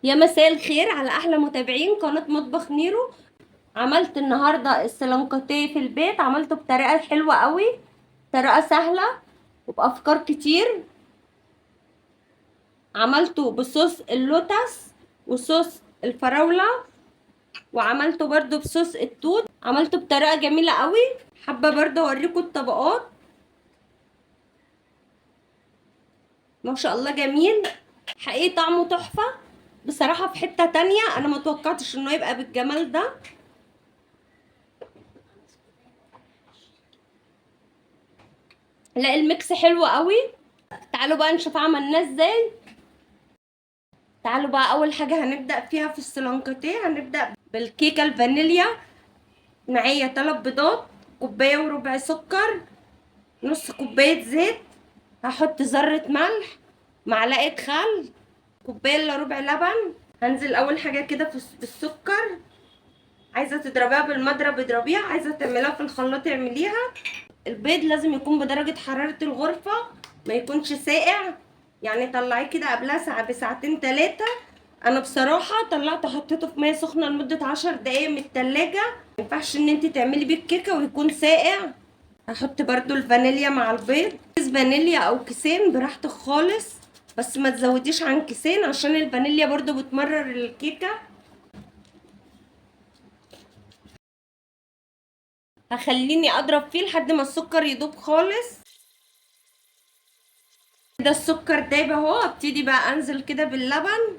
يا مساء الخير على احلى متابعين قناة مطبخ نيرو. عملت النهارده السلانكاتيه في البيت، عملته بطريقة حلوة قوي، طريقه سهلة وبافكار كتير. عملته بصوص اللوتس وصوص الفراوله، وعملته برده بصوص التوت. عملته بطريقة جميلة قوي. حابة برده اوريكم الطبقات، ما شاء الله جميل حقيقي، طعمه تحفة بصراحة. في حتة تانية انا ما توقعتش انه يبقى بالجمال ده. لا ال mix حلو قوي. تعالوا بقى نشوف عملناه ازاي. تعالوا بقى اول حاجة هنبدا فيها في السلانكاتيه، هنبدا بالكيكه الفانيليا. معايا 3 بيضات، كوباية وربع سكر، نص كوباية زيت، هحط ذره ملح، معلقه خل، كوباية الا ربع لبن. هنزل اول حاجة كده بالسكر. عايزه تضربيها بالمضرب اضربيها، عايزه تعمليها في الخلاط اعمليها. البيض لازم يكون بدرجة حرارة الغرفة، ما يكونش ساقع، يعني طلعيه كده قبلها ساعة بساعتين 3. انا بصراحة طلعته حطيته في مية سخنة لمدة 10 دقايق من التلاجة. ما ينفعش ان انت تعملي بيه الكيكه ويكون ساقع. هحط برده الفانيليا مع البيض، كيس فانيليا او كيسين براحتك خالص، بس ما تزوديش عن كيسين عشان الفانيليا برده بتمرر الكيكه. هخليني اضرب فيه لحد ما السكر يدوب خالص. ده السكر دايب اهو. ابتدي بقى انزل كده باللبن.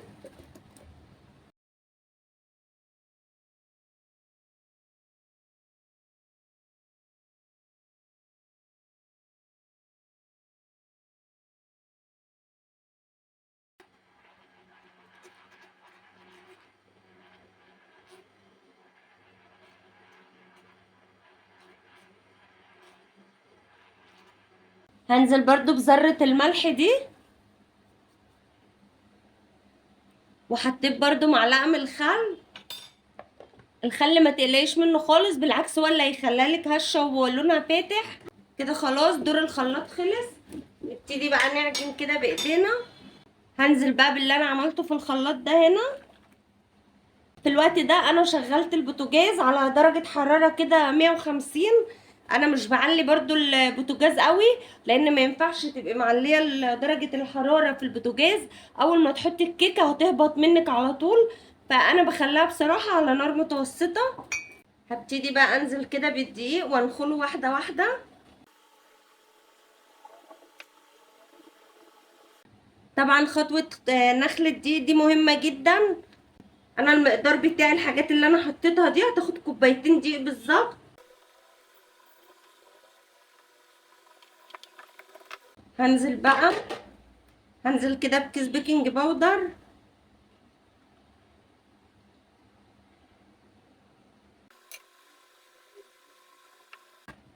هنزل برضو بذرة الملح دي، وحطيت برضو معلقة من الخل. الخل ما تقلقيش منه خالص، بالعكس هو اللي هيخليها لك هشة ولونها فاتح كده. خلاص دور الخلاط خلص. نبتدي بقى نعجن كده بايدينا. هنزل بقى باللي انا عملته في الخلاط ده هنا. في الوقت ده انا شغلت البوتاجاز على درجة حرارة كده 150. انا مش بعلي برضو البوتاجاز قوي، لان ما ينفعش تبقي معليه درجة الحرارة في البوتاجاز، اول ما تحطي الكيكة هتهبط منك على طول. فانا بخليها بصراحة على نار متوسطة. هبتدي بقى انزل كده بالدقيق وانخله واحدة واحدة. طبعا خطوة نخل الدقيق دي مهمة جدا. انا المقدار بتاع الحاجات اللي انا حطيتها دي هتاخد كوبايتين دقيق بالظبط. هنزل كده بكيس baking powder.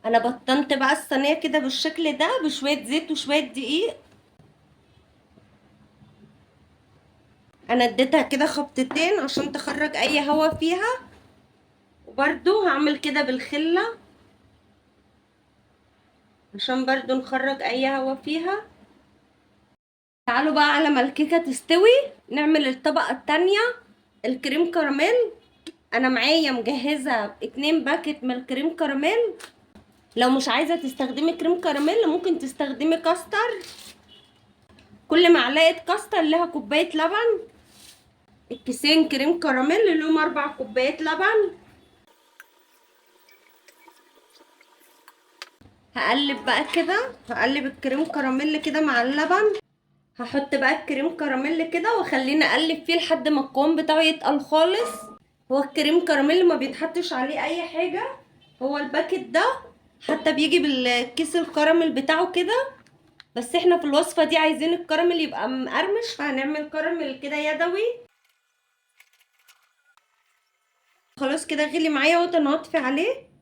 انا بطنت بقى الصينية كده بالشكل ده بشوية زيت وشوية دقيق. انا اديتها كده خبطتين عشان تخرج اي هوا فيها. وبرده هعمل كده بالخله عشان برده نخرج اي هوا فيها. تعالوا بقى على ما الكيكه تستوي نعمل الطبقة التانية، الكريم كراميل. انا معايا مجهزة 2 باكت من الكريم كراميل. لو مش عايزه تستخدمي كريم كراميل ممكن تستخدمي كاستر. كل معلقه كاستر لها كوباية لبن. الكيسين كريم كراميل لهم 4 كوبايات لبن. هقلب بقى كده، هقلب الكريم كراميل كده مع اللبن. هحط بقى الكريم كراميل كده وخلينا اقلب فيه لحد ما القوام بتاعه يتقل خالص. هو الكريم كراميل ما بيتحطش عليه اي حاجة، هو الباكت ده حتى بيجي بالكيس الكراميل بتاعه كده، بس احنا في الوصفة دي عايزين الكراميل يبقى مقرمش، فهنعمل كراميل كده يدوي. خلاص كده غلي معايا اهوت، انا هطفي عليه.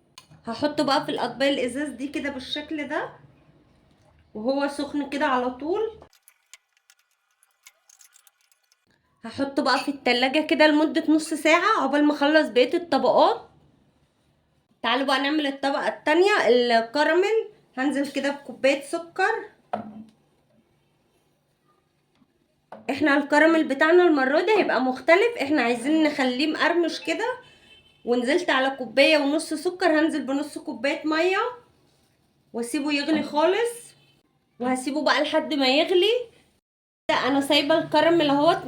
هحطه بقى في الاطباق الازاز دي كده بالشكل ده وهو سخن كده على طول. هحطه بقى في التلاجة كده لمدة نص ساعة عقبال ما اخلص بقية الطبقات. تعالوا بقى نعمل الطبقة التانية الكراميل. هنزل كده بكوباية سكر، احنا الكراميل بتاعنا المرة دي هيبقى مختلف، احنا عايزين نخليه مقرمش كده. ونزلت على كوباية ونص سكر، هنزل بنص كوباية مية واسيبه يغلي خالص، وهسيبه بقى لحد ما يغلي. انا سايبه الكراميل اهوت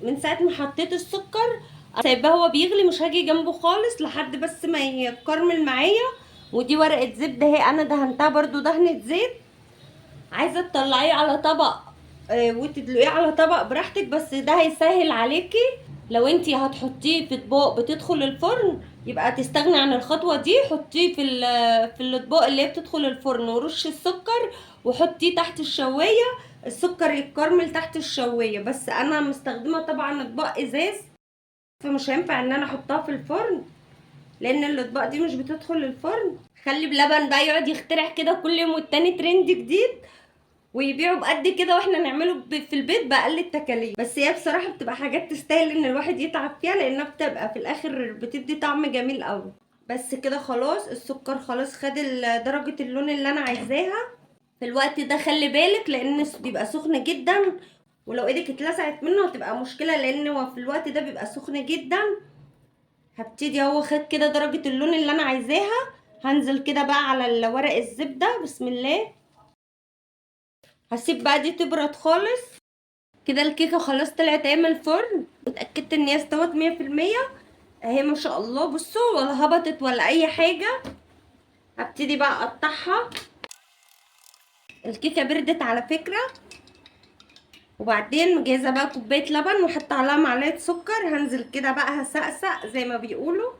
من ساعة ما حطيت السكر، سايباه هو بيغلي، مش هاجي جنبه خالص لحد بس ما يكرمل معايا. ودي ورقة زبدة اهي، انا دهنتها برده دهنه زيت. عايزه تطلعيه على طبق وتدلقيه على طبق براحتك، بس ده هيسهل عليكي. لو انتي هتحطيه في اطباق بتدخل الفرن يبقى تستغني عن الخطوة دي، حطيه في الاطباق اللي هي بتدخل الفرن ورشي السكر وحطيه تحت الشوايه، السكر يتكرمل تحت الشوايه. بس انا مستخدمة طبعا اطباق ازاز، فمش هينفع ان انا احطها في الفرن لان الاطباق دي مش بتدخل الفرن. خلي بلبن بقى يقعد يخترع كده كل يوم والتاني ترند جديد ويبيعوا بقد كده، واحنا نعمله في البيت باقل التكاليف. بس هي بصراحة بتبقى حاجات تستاهل ان الواحد يتعب فيها، لانها بتبقى في الاخر بتدي طعم جميل قوي. بس كده خلاص السكر خلاص خد درجه اللون اللي انا عايزاها. في الوقت ده خلي بالك لان بيبقى سخن جدا، ولو ايدك اتلسعت منه هتبقى مشكلة لان هو في الوقت ده بيبقى سخن جدا. هبتدي اهو خد كده درجه اللون اللي انا عايزاها، هنزل كده بقى على ورق الزبدة. بسم الله. هسيب بقى دي تبرد خالص كده. الكيكه خلاص طلعت اهي من الفرن، واتاكدت ان هي استوت 100% اهي ما شاء الله. بصوا ولا هبطت ولا اي حاجة. هبتدي بقى اقطعها. الكيكه بردت على فكرة. وبعدين مجهزة بقى كوباية لبن وحط عليها معلقه سكر. هنزل كده بقى هسقسق زي ما بيقولوا،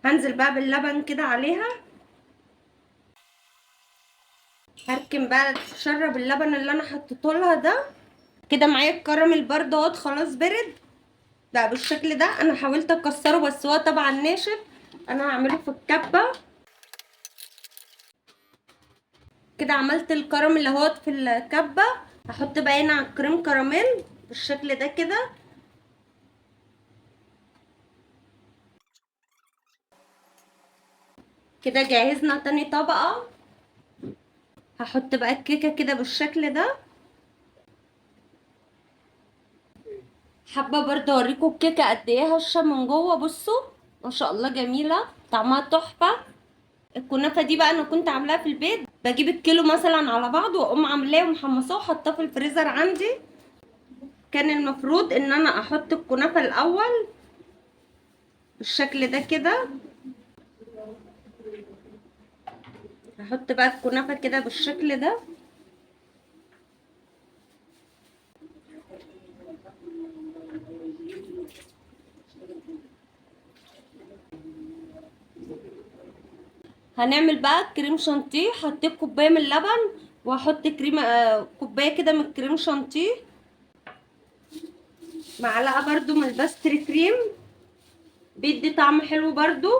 هنزل بقى باللبن كده عليها. هركن بقى تشرب اللبن اللي انا حطيته لها ده كده. معايا الكراميل برده اهوت خلاص برد بقى بالشكل ده. انا حاولت اكسره بس هو طبعا ناشف، انا هعمله في الكبه كده. عملت الكراميل اهوت في الكبه. هحط بقى هنا على الكريم كراميل بالشكل ده كده. كده جهزنا تاني طبقه. هحط بقى الكيكه كده بالشكل ده. حابة برضه اوريكم الكيكه قد ايه هشه من جوه. بصوا ما شاء الله جميلة، طعمها تحفة. الكنافه دي بقى انا كنت عاملاها في البيت، بجيب الكيلو مثلا على بعضه واقوم عاملاه ومحمصاه وحطاه في الفريزر عندي. كان المفروض ان انا احط الكنافه الاول بالشكل ده كده. هحط بقى الكنافه كده بالشكل ده. هنعمل بقى كريم شانتيه. حطيت كوباية من اللبن وهحط كريمة، كوباية كده من الكريم شانتيه، معلقه برضو من ال pastry cream بيدي طعم حلو برضو.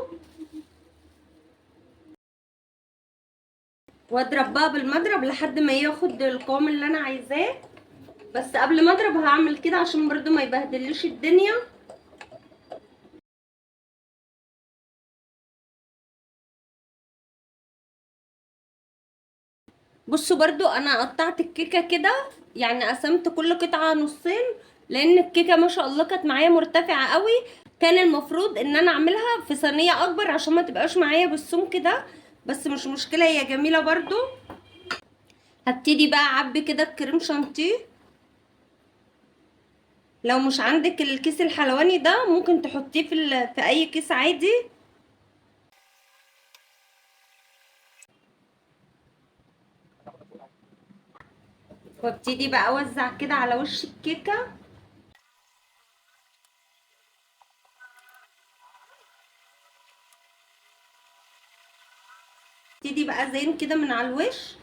واضرب بقى بالمضرب لحد ما ياخد القوام اللي انا عايزاه. بس قبل ما اضرب هعمل كده عشان برضو ما يبهدليش الدنيا. بصوا برضو انا قطعت الكيكه كده، يعني قسمت كل قطعه نصين، لان الكيكه ما شاء الله كانت معايا مرتفعة قوي. كان المفروض ان انا اعملها في صينية اكبر عشان ما تبقاش معايا بالسمك ده، بس مش مشكلة هي جميلة برضو. هبتدي بقى اعبي كده الكريم شانتيه. لو مش عندك الكيس الحلواني ده ممكن تحطيه في اي كيس عادي. وابتدي بقى اوزع كده على وش الكيكه. ابتدي بقى زين كده من على الوش.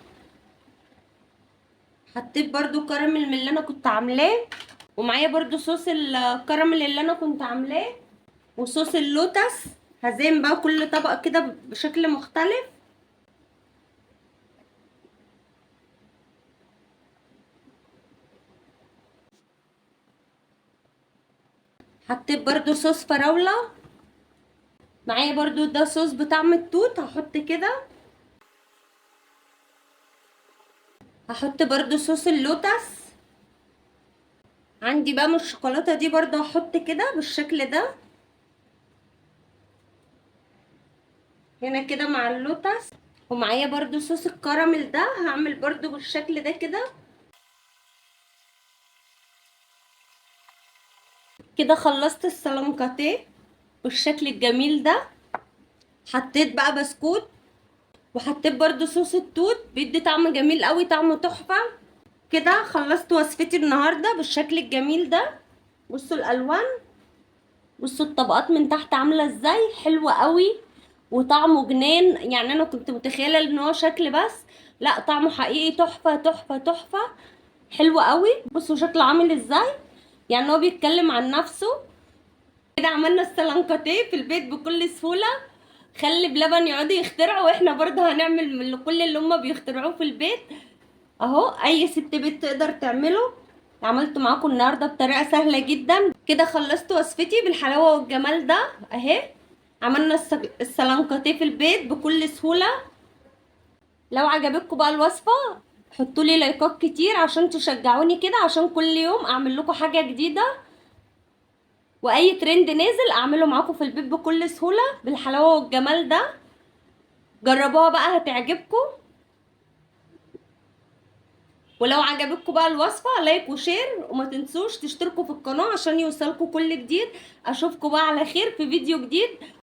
حطيت برضو كراميل من اللي انا كنت عاملاه، ومعايا برضو صوص الكراميل اللي انا كنت عاملاه وصوص اللوتس. هزين بقى كل طبق كده بشكل مختلف. حطيت برضو صوص فراولة، معايا برضو ده صوص بطعم التوت هحط كده. هحط برضو صوص اللوتس. عندي بقى من الشوكولاتة دي برضه هحط كده بالشكل ده هنا كده مع اللوتس. ومعايا برضو صوص الكراميل ده، هعمل برضو بالشكل ده كده. كده خلصت السلنكتيه بالشكل الجميل ده. حطيت بقى بسكوت، وحطيت برضو صوص التوت، بيدي طعم جميل قوي، طعمه تحفة. كده خلصت وصفتي النهاردة بالشكل الجميل ده. بصوا الالوان، بصوا الطبقات من تحت عاملة ازاي، حلوة قوي وطعمه جنان. انا كنت متخيلة ان هو شكل بس، لا طعمه حقيقي تحفة تحفة تحفة، حلو قوي. بصوا شكله عامل ازاي، هو بيتكلم عن نفسه كده. عملنا السلنكتيه في البيت بكل سهولة. خلي بلبن يقعدوا يخترعوا، واحنا برضه هنعمل من كل اللي هما بيخترعوه في البيت اهو. اي ست بيت تقدر تعمله. عملته معاكم النهارده بطريقة سهلة جدا. كده خلصت وصفتي بالحلاوه والجمال ده اهي. عملنا السلنكتيه في البيت بكل سهولة. لو عجبتكم بقى الوصفة حطوا لي لايكات كتير عشان تشجعوني كده، عشان كل يوم اعمل لكم حاجة جديدة، واي ترند نازل اعمله معاكم في البيت بكل سهولة بالحلاوه والجمال ده. جربوها بقى هتعجبكم. ولو عجبتكم بقى الوصفة like و share، وما تنسوش تشتركوا في القناة عشان يوصلكم كل جديد. اشوفكم بقى على خير في فيديو جديد.